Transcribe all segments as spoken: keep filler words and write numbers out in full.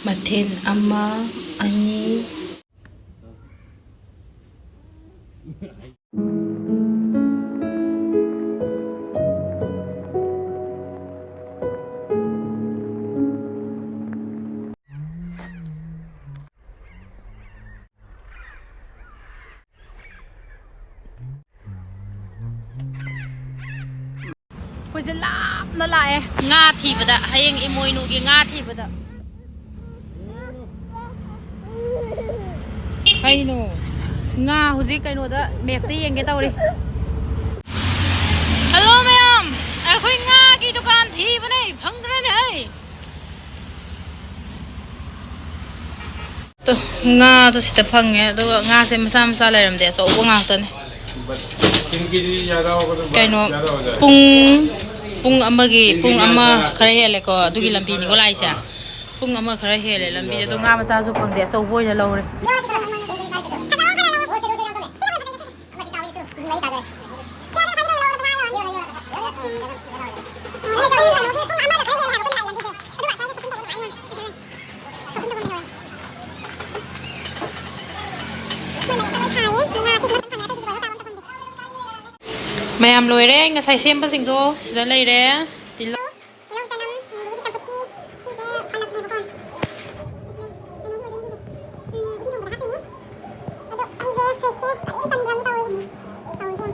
ꯃꯊꯦꯜ ꯑꯃ, ꯑꯅꯤ꯫ ꯑꯩꯈꯣꯏꯁꯦ ꯂꯥꯞꯅ ꯂꯥꯛꯑꯦ ꯉꯥ ꯊꯤꯕꯗ, ꯍꯌꯦꯡ ꯏꯃꯣꯏꯅꯨꯒꯤ ꯉꯥ ꯊꯤꯕꯗ꯫ ꯀꯩꯅꯣ? ꯉꯥ ꯍꯧꯖꯤꯛ ꯀꯩꯅꯣꯗ ꯃꯦꯞꯇ ꯌꯦꯡꯒꯦ ꯇꯧꯔꯤ꯫ ꯍꯜꯂꯣ ꯃꯌꯥꯝ, ꯑꯩꯈꯣꯏ ꯉꯥꯒꯤ ꯗꯨꯀꯥꯟ ꯊꯤꯕꯅꯦ, ꯐꯪꯗ꯭ꯔꯦꯅꯦ ꯍꯩ꯫ ꯇꯣ, ꯉꯥꯗꯣ ꯁꯤꯗ ꯐꯪꯉꯦ, ꯑꯗꯨꯒ ꯉꯥꯁꯦ ꯃꯆꯥ ꯃꯆꯥ ꯂꯩꯔꯝꯗꯦ, ꯑꯆꯧꯕ ꯉꯥꯛꯇꯅꯦ꯫ ꯀꯩꯅꯣ, ꯄꯨꯡ, ꯄꯨꯡ ꯑꯃꯒꯤ, ꯄꯨꯡ ꯑꯃ ꯈꯔ ꯍꯦꯜꯂꯦꯀꯣ, ꯑꯗꯨꯒꯤ ꯂꯝꯕꯤꯅꯤꯀꯣ ꯂꯥꯛꯏꯁꯦ꯫ ꯄꯨꯡ ꯑꯃ ꯈꯔ ꯍꯦꯜꯂꯦ ꯂꯝꯕꯤꯗ, ꯑꯗꯣ ꯉꯥ ꯃꯆꯥꯁꯨ ꯐꯪꯗꯦ, ꯑꯆꯧꯕ ꯑꯣꯏꯅ ꯂꯧꯔꯦ꯫ ꯃꯌꯥꯝ ꯂꯣꯏꯔꯦ, ꯉꯁꯥꯏ ꯁꯦꯝꯕꯁꯤꯡꯗꯣ ꯁꯤꯗ ꯂꯩꯔꯦ꯫ ꯇꯤꯜꯍꯧ꯫ ꯇꯤꯜꯍꯧ, ꯆꯅꯝ, ꯑꯗꯒꯤꯗꯤ ꯆꯝꯐꯨꯠꯀꯤ ꯁꯤꯁꯦ ꯄꯥꯂꯛꯅꯦꯕꯀꯣ꯫ ꯀꯩꯅꯣꯒꯤ ꯑꯣꯏꯗꯣꯏꯅꯦ ꯁꯤꯁꯦ꯫ ꯎꯝ, ꯎꯇꯤ ꯊꯣꯡꯕꯗ ꯍꯥꯞꯇꯣꯏꯅꯦ꯫ ꯑꯗꯣ ꯑꯩꯁꯦ ꯐ꯭ꯔꯤꯖꯁꯦ ꯐꯖꯅ ꯀꯪꯗ꯭ꯔꯕꯅꯤ ꯇꯧꯔꯤꯁꯦ꯫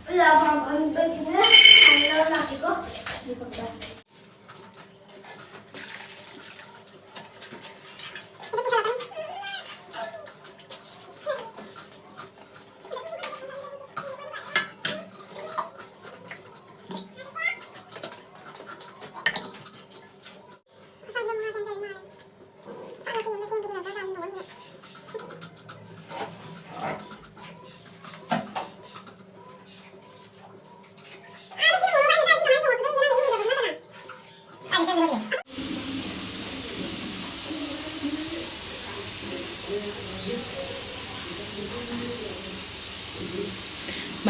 ꯇꯧꯔꯤꯁꯦ ꯌꯦꯡꯉꯣ꯫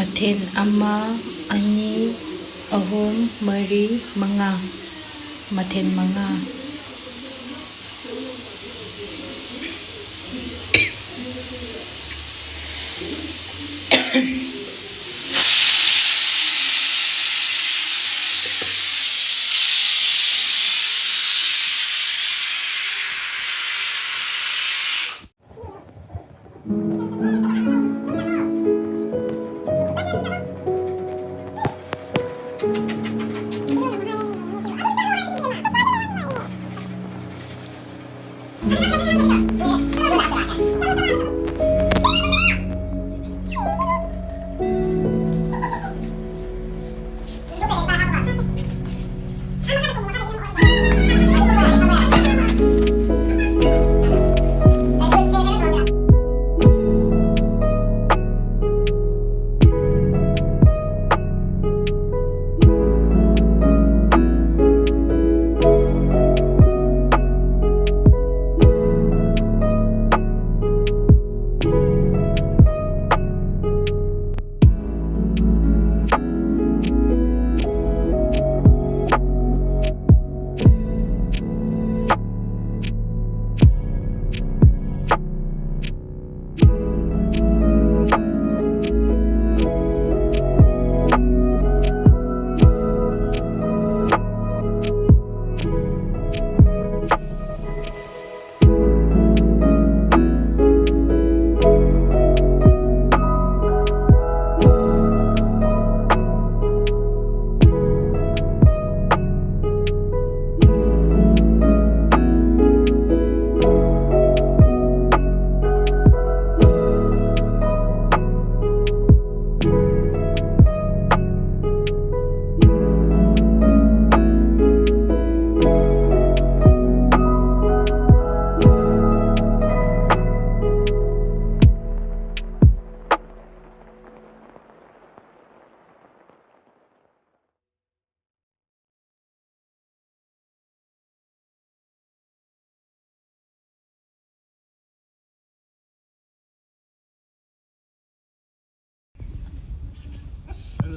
ꯃꯊꯦꯜ ꯑꯃ, ꯑꯅꯤ, ꯑꯍꯨꯝ, ꯃꯔꯤ, ꯃꯉꯥ꯫ ꯃꯊꯦꯜ ꯃꯉꯥ꯫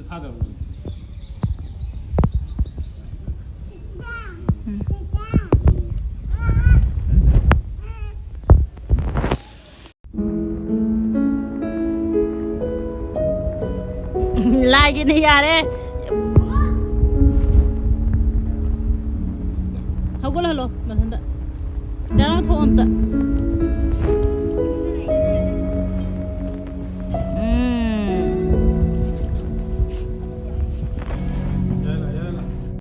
ꯊꯥꯗꯕꯅꯤ꯫ ꯎꯝ꯫ ꯂꯥꯏꯒꯤꯅ ꯌꯥꯔꯦ꯫ ꯍꯧꯒꯠꯍꯜꯂꯣ ꯃꯊꯟꯇ꯫ ꯆꯔꯥ ꯊꯣꯡ ꯑꯝꯇ꯫